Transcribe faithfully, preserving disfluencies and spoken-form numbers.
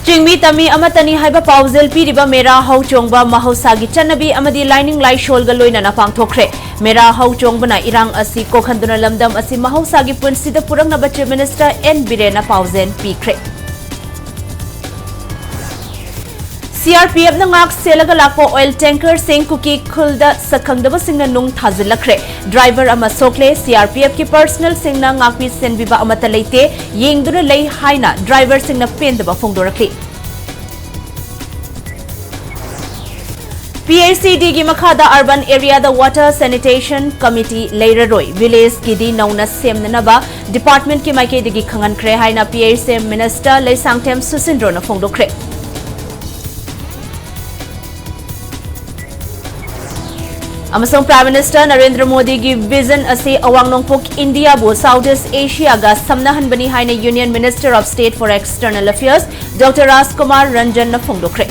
ꯆꯤꯡꯃꯤ ꯇꯝꯃꯤ ꯑꯃꯠꯇꯅꯤ ꯍꯥꯏꯕ ꯄꯥꯎꯖꯦꯜ ꯄꯤꯔꯤꯕ ꯃꯦꯔꯥ ꯍꯧ ꯆꯣꯡꯕ ꯃꯍꯧꯁꯥꯒꯤ ꯆꯠꯅꯕꯤ ꯑꯃꯗꯤ ꯂꯥꯏꯅꯤꯡ ꯂꯥꯏꯁꯣꯜꯒ ꯂꯣꯏꯅꯅ ꯄꯥꯡꯊꯣꯛꯈ꯭ꯔꯦ꯫ ꯃꯦꯔꯥ ꯍꯧ ꯆꯣꯡꯕꯅ ꯏꯔꯥꯡ ꯑꯁꯤ ꯀꯣꯛꯍꯟꯗꯨꯅ ꯂꯝꯗꯝ ꯑꯁꯤ ꯃꯍꯧꯁꯥꯒꯤ ꯄꯨꯟꯁꯤꯗ ꯄꯨꯔꯛꯅꯕ Chief Minister N ꯕꯤꯔꯦꯟꯅ ꯄꯥꯎꯖꯦꯜ ꯄꯤꯈ꯭ꯔꯦ꯫ CRPFꯅ ꯉꯥꯛ ꯁꯦꯜꯂꯒ ꯂꯥꯛꯄ oil tankerꯁꯤꯡ ꯀꯨꯀꯤ ꯈꯨꯜꯗ ꯁꯛꯈꯪꯗꯕꯁꯤꯡꯅ ꯅꯨꯡ ꯊꯥꯖꯤꯜꯂꯛꯈ꯭ꯔꯦ꯫ Driver ꯑꯃ ꯁꯣꯛꯂꯦ꯫ CRPFꯀꯤ personnelꯁꯤꯡꯅ ꯉꯥꯛꯄꯤ ꯁꯦꯟꯕꯤꯕ ꯑꯃꯠꯇ ꯂꯩꯇꯦ, ꯌꯦꯡꯗꯨꯅ ꯂꯩ ꯍꯥꯏꯅ driverꯁꯤꯡꯅ ꯄꯦꯟꯗꯕ ꯐꯣꯡꯗꯣꯔꯛꯂꯤ꯫ PHCDꯒꯤ ꯃꯈꯥꯗ urban areaꯗ water sanitation committee ꯂꯩꯔꯔꯣꯏ꯫ Villageꯀꯤꯗꯤ ꯅꯧꯅ ꯁꯦꯝꯅꯅꯕ departmentꯀꯤ ꯃꯥꯏꯀꯩꯗꯒꯤ ꯈꯪꯍꯟꯈ꯭ꯔꯦ ꯍꯥꯏꯅ PHAM Minister ꯂꯩꯁꯥꯡꯊꯦꯝ ꯁꯨꯁꯤꯟꯗ꯭ꯔꯣꯅ ꯐꯣꯡꯗꯣꯛꯈ꯭ꯔꯦ꯫ ꯑꯃꯁꯨꯡ Prime Minister ꯅꯔꯦꯟꯗ꯭ꯔ ꯃꯣꯗꯤꯒꯤ vision ꯑꯁꯤ ꯑꯋꯥꯡ ꯅꯣꯡꯄꯣꯛ ꯏꯟꯗꯤꯌꯥꯕꯨ South East Asiaꯒ ꯁꯝꯅꯍꯟꯕꯅꯤ ꯍꯥꯏꯅ Union Minister of State for External Affairs Doctor Rajkumar ꯔꯟꯖꯟꯅ ꯐꯣꯡꯗꯣꯛꯈ꯭ꯔꯦ꯫